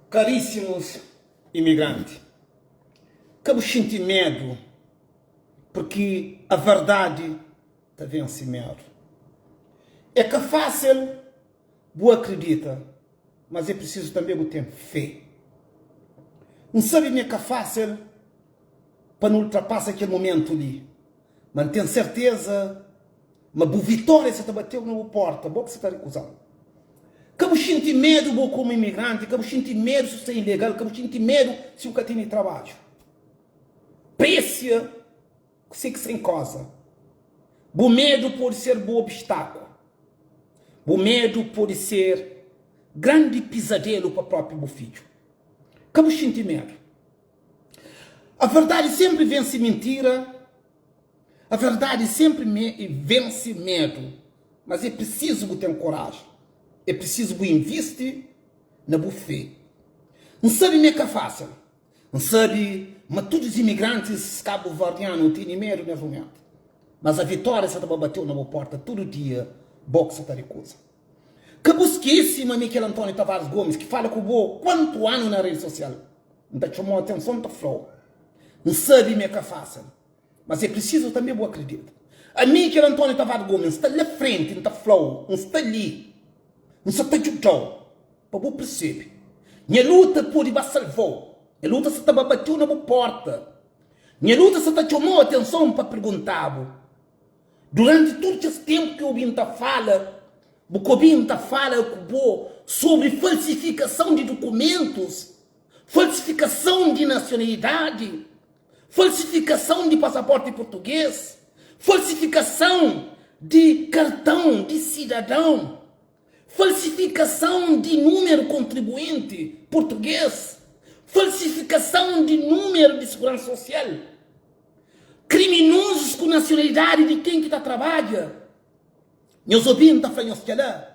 Karísimus imigranti, ka bu xinti medu, purki a verdadi ta vense medu. É ka fásil bu akridita, mas é prisizu tanbê bu ten fé. N sabe ma é ka fásil pa nu ultrapasa kel momentu li, ma N ten serteza ma bu vitória sa ta bateu na bu porta, bo ki sa ta rikuza-l. Ka bu xinti medu bo komu imigranti, ka bu xinti medu si bu sta ilegal, ka bu xinti medu si bu ka tene trabadju. Presia kuse ki sta en koza. Bu medu pode ser bu obstaku. Bu medu pode ser grandi pizadelu pa propi bu fidju. Ka bu xinti medu. A verdadi senpri vense mintira, a verdadi senpri vense medu. Mas é prisizu bu ten koraji, é prisizu bu invisti na bu fé. N sabe ma é ka fásil, N sabe ma tudu is imigrantis kabuverdianu tene medu nes mumentu, mas a vitória sa ta ba bateu na bu porta tudu dia, bo ki sa ta rikuza. Ka bu skese ma mi kel António Tavares Gomes ki fala ku bo kuantu anu na redi sosial. N ta txomau atenson, N ta flau, N sabe ma é ka fásil, mas é prisizu tanbe bu akridita. Ami kel António Tavares Gomes, N sta la frenti, N ta flau, N sta li, N sa ta djudau pa bu persebe. Nha luta pode ba salvau, nha luta sa ta ba bateu na bu porta, nha luta sa ta txomau atenson pa perguntabu. Duranti tudu kes ténpu ki obi N ta fala, bu ka obi N ta fala ku bo sobri falsifikason di dukumentus, falsifikason di nasionalidadi, falsifikason di pasaporti purtugês, falsifikason di kartãu di sidadãu, falsifikason di númeru kontribuinti purtugês, falsifikason di númeru di siguransa sosial. Kriminozus ku nasionalidadi di ken ki ta trabadja. Nhos obi N ta fla nhos kela.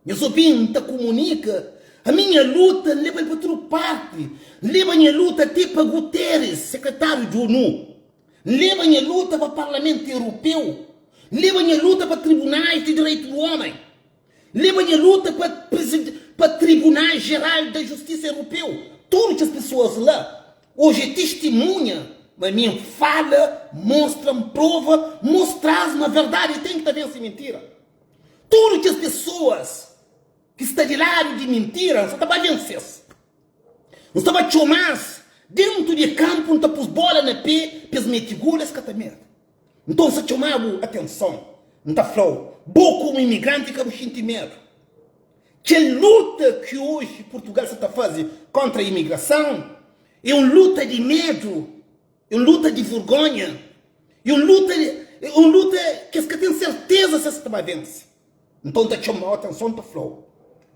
Nhos obi N ta kumunika. Ami nha luta N leba-l pa tudu parti. N leba nha luta te pa Guterres, sekretáriu di ONU. N leba nha luta pa Parlamentu Europeu. N leba nha luta pa tribunais di direitu di omen. N leba nha luta pa pa Tribunal Jeral da Justisa Europeu. Tudu kes pesoas la Oji é tistimunha ma mi N fala, mostra, N prova, mostras ma verdadi ten ki ta vense mintira. Tudu kes pesoas ki sta di ladu di mintira N sa ta ba vense-s. N sta ba txoma-s dentu di kanpu, N ta pus bola na pe pa es mete gol, es ka ta mete. Nton N sta txoma-bu atenson, N ta fla-u, bo komu imigranti ka bu xinti medu. Kel luta ki oji Purtugal sa ta faze kontra imigrason é un luta di medu, é un luta di vurgonha, é un luta é un luta ki es ka ten serteza si es ta ba vense. Nton ta txoma-u atenson, ta fla-u,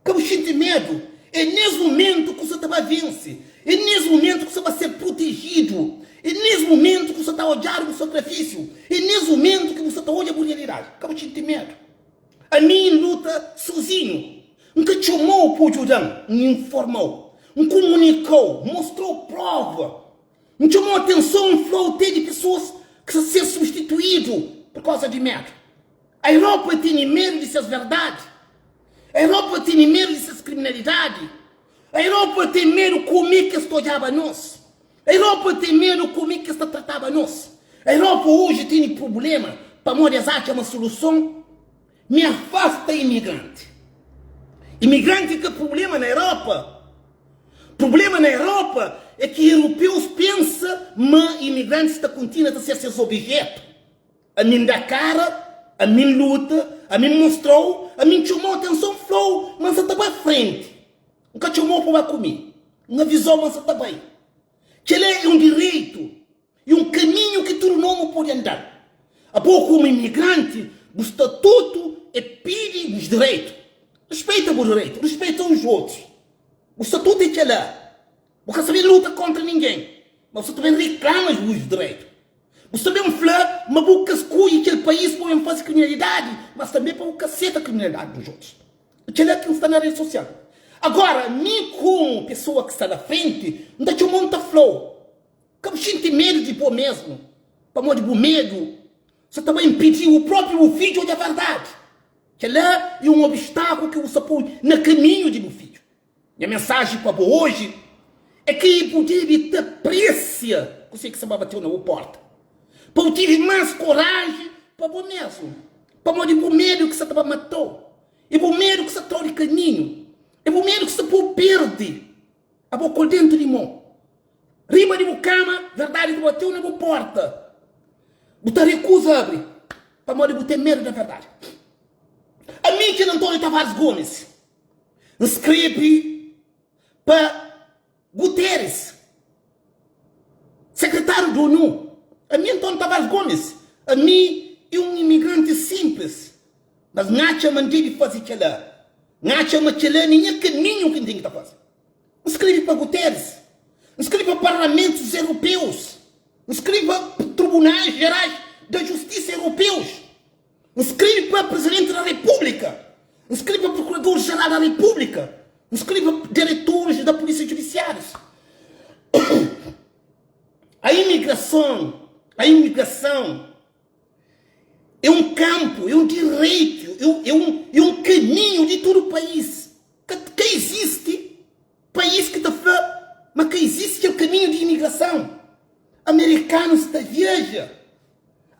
Ka bu xinti medu, é nes mumentu ku sa ta ba vense, é nes mumentu ku sa ba ser protejidu, é nes mumentu ku sa ta odjadu bu sakrifisiu, é nes mumentu ki bu sa ta odja bu realidadi. Ka bu xinti medu. Ami N luta sozinhu. N ka txoma-u pa bu djuda-m, N informa-u, N kumunika-u, N mostra-u prova. N txoma-u atenson, N fla-u te di pesoas ki sta ser substituídu pur kauza di medu. A Europa tene medu di ses verdadi. A Europa tene medu di ses kriminalidadi. A Europa ten medu kume ki es ta odjaba nos. Europa ten medu kume ki es ta trataba nos. Europa oji tene prubulema pamodi es atxa ma suluson mi afasta imigranti. Imigranti ka prubulema na Europa. Prubulema na Europa é ki europeus pensa ma imigrantis ta kontinua ta ser ses obijetu. Ami N da kara, ami N luta, ami N mostrau, ami N txomau atenson, N flau ma N sa ta bai frenti. N ka txomau pa bai ku mi, N avizau ma N sa ta bai. Kel-la é un direitu i un kaminhu ki tudu nomu pode anda-l. Abo komu imigranti, bu statutu é pidi bus direitu. Respeita bu direitu, respeita uns otus. Bu statutu é kel-la. Bu ka sta ben luta kóntra ningen, ma bu sta ta ben reklama bus direitu. Bu sta ben fla ma bu ka skodje kel país pa bu ben faze kriminalidadi, mas tanbê pa bu ka seta kriminalidadi dos otus. Kel-la ki N sta na redi sosial. Agora, mi komu pesoa ki sta na frenti, N ta txoma-u, N ta fla-u, ka bu xinti medu di bo mesmu, pamodi bu medu sa ta ba inpidi-u própi bu fidju odja verdadi. Kel-la é un obstákulu ki bu sta poi na kaminhu di bu fidju. Nha mensaji pa bo oji é ki bu debe ta apresia kuzê ki sta ba bateu na bu porta, pa bu tive más koraji pa bo mésmu, pamodi bu medu ki sta ta ba mata-u, é bu medu ki sta tra-u di kaminhu, é bu medu ki sta pô-u perde abo ku el déntu di mô. Riba di bu kama, verdadi ta bateu na bu porta, bu ta rekuza abri pamodi bu ten medu da verdadi. Ami ki é António Tavares Gomes. N skrebe pa Guterres, sekretáriu di ONU, Ami António Tavares Gomes, ami é un imigranti sinplis, mas N atxa ma N debe faze kel-la. N atxa ma kel-la é nha kaminhu ki N ten ki ta faze. N skrebe pa Guterres, N skrebe pa parlamentus europeus, N skrebe pa trubunais jerais da justisa europeus. N skrebe pa Presidenti da Repúblika, N skrebe pa Prokurador Jeral da Repúblika, N skrebe pa Diretores da Polísia Judisiários. A imigrason, a imigrason é un kanpu, é un direitu, é un, é un kaminhu di tudu país. Ka, ka izisti país ki ta fla ma ka izisti kel kaminhu di imigrason. Amerikanus ta viaja.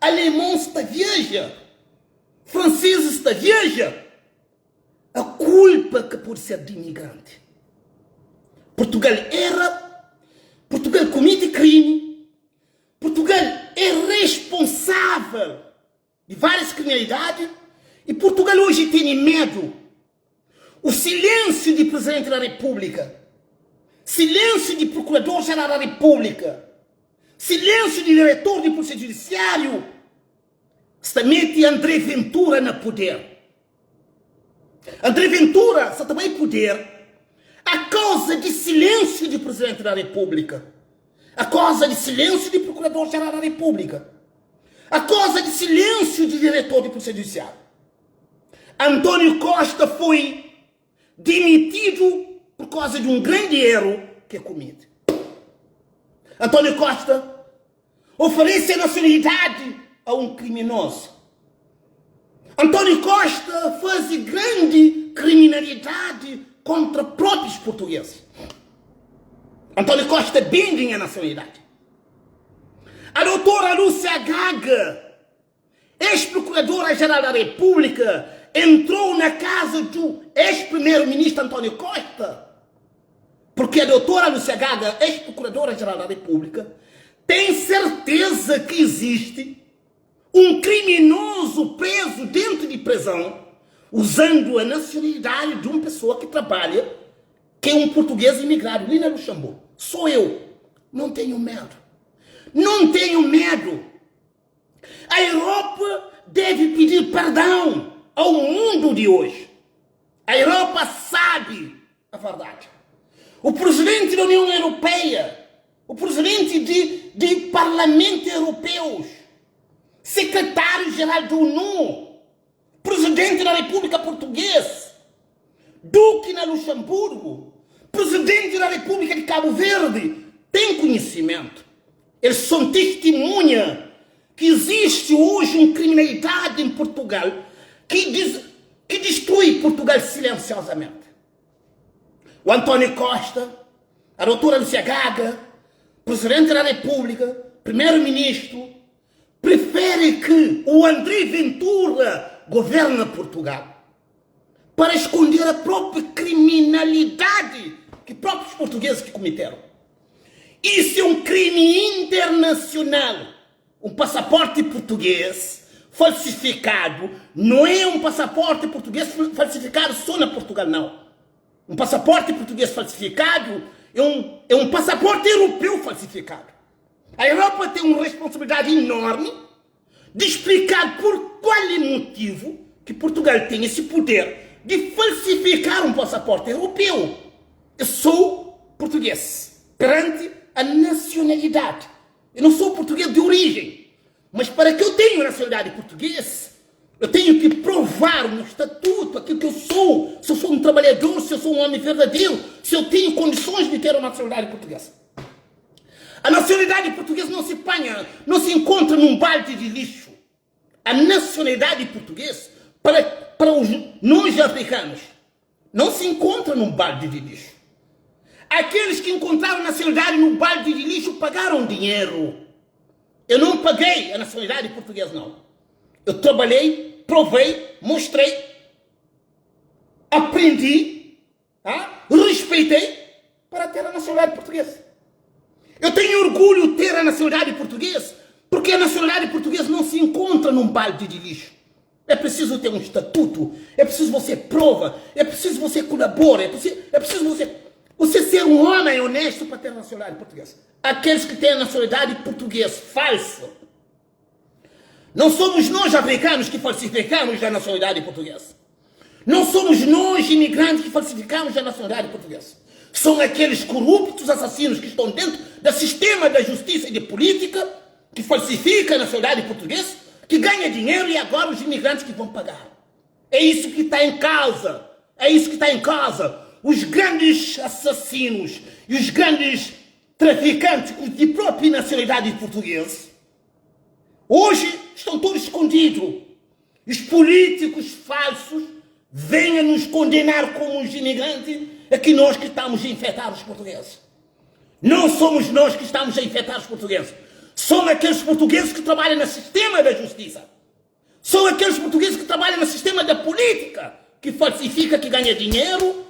Alemons ta viaja, franseses ta viaja, a kulpa ka pode ser di imigranti. Portugal erra, Portugal komete krimi, Portugal é responsável di várias kriminalidadi e Portugal oji tene medu. O silêncio di Presidente da República, silêncio di Procurador Geral da República, silêncio di Diretor di Polícia Judiciário sta mete André Ventura na poder. André Ventura sta ta bai poder a causa di silêncio di Presidente da República, a causa di silêncio di Procurador Geral da República, a causa di silêncio di Diretor di Polícia Judiciário. António Costa foi demitidu por causa di un grandi eru ki e kumete. António Costa oferece a nacionalidade a un kriminozu. António Costa faze grandi kriminalidadi kontra próprios portugueses. António Costa bende nha nacionalidade. A doutora Lúcia Gaga Ex-procuradora-geral da República entrou na casa do ex-primeiro-ministro António Costa porque a doutora Lúcia Gaga, ex-procuradora-geral da República, tem certeza que existe um criminoso preso dentro de prisão usando a nacionalidade de uma pessoa que trabalha, que é um português imigrado ali na Luxemburgo. Sou eu. Não tenho medo. Não tenho medo. A Europa deve pedir perdão ao mundo de hoje. A Europa sabe a verdade. O presidente da União Europeia, o presidente de, de Parlamento Europeu, secretário-geral da ONU, presidente da República Portuguesa, Duque na Luxemburgo, presidente da República de Cabo Verde, tem conhecimento. Eles são testemunha que existe hoje uma criminalidade em Portugal que, diz, que destrui Portugal silenciosamente. O António Costa, a doutora Lúcia Gaga, presidente da República, primeiro-ministro, prefere que o André Ventura governe Portugal para esconder a própria criminalidade que próprios portugueses que cometeram. Isso é um crime internacional. Um passaporte português falsificado não é um passaporte português falsificado só na Portugal, não. Um passaporte português falsificado é um, é um passaporte europeu falsificado. A Europa tem uma responsabilidade enorme de explicar por qual é motivo que Portugal tem esse poder de falsificar um passaporte europeu. Eu sou português perante a nacionalidade. Eu não sou português de origem, mas para que eu tenha nacionalidade portuguesa, eu tenho que provar o meu estatuto, aquilo que eu sou, se eu sou um trabalhador, se eu sou um homem verdadeiro, se eu tenho condições de ter uma nacionalidade portuguesa. A nacionalidade portuguesa não se apanha, não se encontra num balde de lixo. A nacionalidade portuguesa, para, para os não africanos, não se encontra num balde de lixo. Aqueles que encontraram nacionalidade no balde de lixo pagaram dinheiro. Eu não paguei a nacionalidade portuguesa, não. Eu trabalhei, provei, mostrei, aprendi, tá? respeitei para ter a nacionalidade portuguesa. Eu tenho orgulho de ter a nacionalidade portuguesa, porque a nacionalidade portuguesa não se encontra num balde de lixo. É preciso ter um estatuto, é preciso você prova, é preciso você colabora, é preciso, é preciso você, você ser um homem honesto para ter a nacionalidade portuguesa. Aqueles que têm a nacionalidade portuguesa falsa. Não somos nós africanos que falsificamos a nacionalidade portuguesa. Não somos nós imigrantes que falsificamos a nacionalidade portuguesa. São aqueles corruptos assassinos que estão dentro do sistema da justiça e de política que falsifica a nacionalidade portuguesa, que ganha dinheiro e agora os imigrantes que vão pagar. É isso que está em causa. É isso que está em causa. Os grandes assassinos e os grandes traficantes de própria nacionalidade portuguesa hoje estão todos escondidos. Os políticos falsos vêm a nos condenar como os imigrantes, é que nós que estamos a infectar os portugueses. Não somos nós que estamos a infectar os portugueses. São aqueles portugueses que trabalham no sistema da justiça. São aqueles portugueses que trabalham no sistema da política, que falsifica, que ganha dinheiro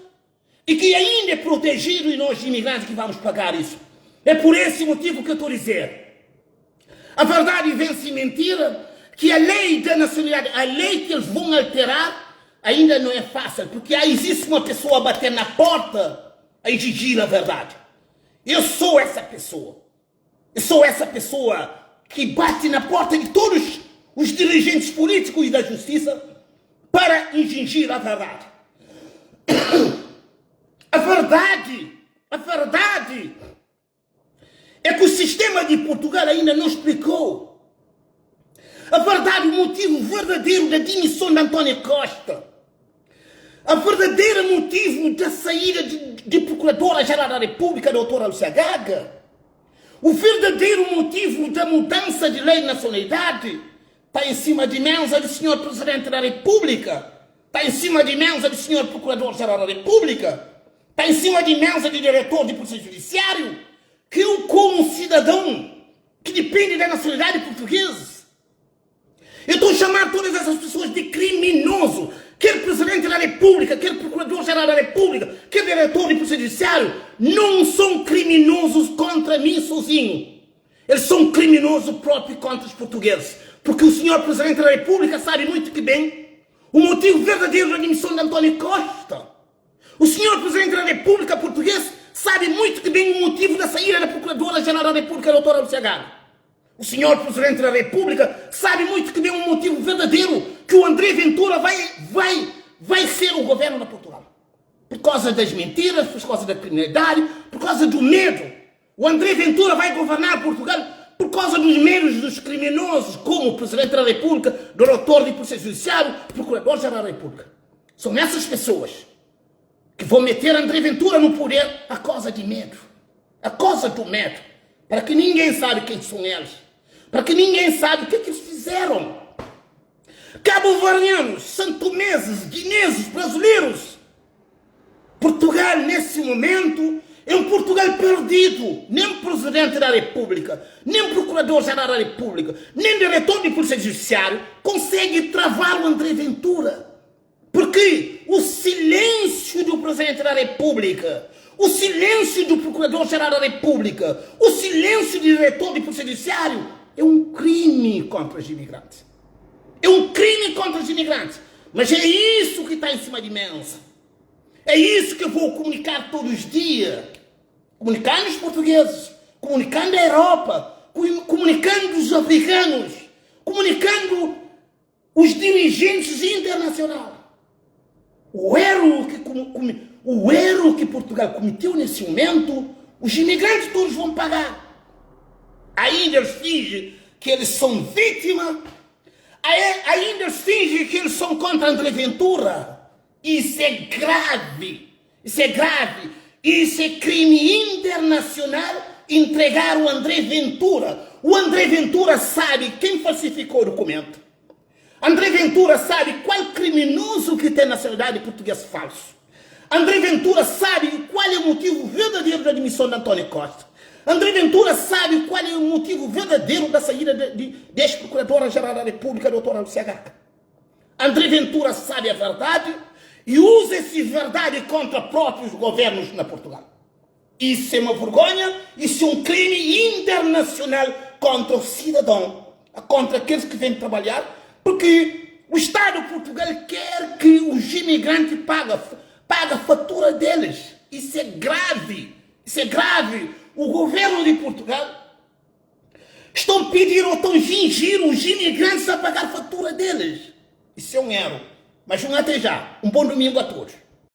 e que ainda é protegido e nós imigrantes que vamos pagar isso. É por esse motivo que eu estou a dizer. A verdade vence mentira, que a lei da nacionalidade, a lei que eles vão alterar, ainda não é fácil, porque aí existe uma pessoa a bater na porta a exigir a verdade. Eu sou essa pessoa. Eu sou essa pessoa que bate na porta de todos os dirigentes políticos e da justiça para exigir a verdade. A verdade, a verdade é que o sistema de Portugal ainda não explicou a verdade, o motivo verdadeiro da demissão de António Costa. A verdadeiro motivo da saída de, de Procuradora-Geral da República, doutora Lúcia Gaga. O verdadeiro motivo da mudança de lei de nacionalidade está em cima de mesa do senhor Presidente da República, está em cima de mesa do senhor Procurador-Geral da República, está em cima de mesa do diretor de Polícia Judiciário, que eu, como cidadão que depende da nacionalidade portuguesa, eu estou a chamar todas essas pessoas de criminoso. Quer Presidente da República, quer Procurador-Geral da República, quer Diretor de Polícia Judiciário, não são criminosos contra mim sozinho. Eles são criminosos próprios contra os portugueses. Porque o senhor Presidente da República sabe muito que bem o motivo verdadeiro da demissão de António Costa. O senhor Presidente da República Portuguesa sabe muito que bem o motivo da saída da Procuradora-Geral da República, doutora Lúcia Gago. O senhor Presidente da República sabe muito que bem o motivo verdadeiro que o André Ventura vai, vai, vai ser o governo da Portugal. Por causa das mentiras, por causa da criminalidade, por causa do medo. O André Ventura vai governar Portugal por causa dos medos dos criminosos, como o Presidente da República, Doutor de Polícia Judiciário, Procurador-Geral da República. São essas pessoas que vão meter André Ventura no poder a causa de medo. A causa do medo. Para que ninguém sabe quem são eles. Para que ninguém sabe o que, é que eles fizeram. Cabo-verdianos, santomeses, guineses, brasileiros. Portugal, nesse momento, é um Portugal perdido. Nem Presidente da República, nem Procurador-Geral da República, nem Diretor de Polícia Judiciária consegue travar o André Ventura. Porque o silêncio do Presidente da República, o silêncio do Procurador-Geral da República, o silêncio do Diretor de Polícia Judiciário é um crime contra os imigrantes. É um crime contra os imigrantes. Mas é isso que está em cima de mesa. É isso que eu vou comunicar todos os dias. Comunicando os portugueses, comunicando a Europa, comunicando os africanos, comunicando os dirigentes internacionais. O erro que, o erro que Portugal cometeu nesse momento, os imigrantes todos vão pagar. Ainda eles fingem que eles são vítimas, ainda eles fingem que eles são contra André Ventura. Isso é grave. Isso é grave. Isso é crime internacional entregar o André Ventura. O André Ventura sabe quem falsificou o documento. André Ventura sabe qual criminoso que tem nacionalidade portuguesa falso. André Ventura sabe qual é o motivo verdadeiro da demissão de António Costa. André Ventura sabe qual é o motivo verdadeiro da saída de, de, de ex-procuradora-geral da República, doutora Lúcia Gaca. André Ventura sabe a verdade e usa essa verdade contra próprios governos na Portugal. Isso é uma vergonha, isso é um crime internacional contra o cidadão, contra aqueles que vêm trabalhar, porque o Estado de Portugal quer que os imigrantes paguem, paguem a fatura deles. Isso é grave, isso é grave. O governo de Portugal estão a pedir ou estão a fingir os imigrantes a pagar a fatura deles. Isso é um erro. Mas um até já. Um bom domingo a todos.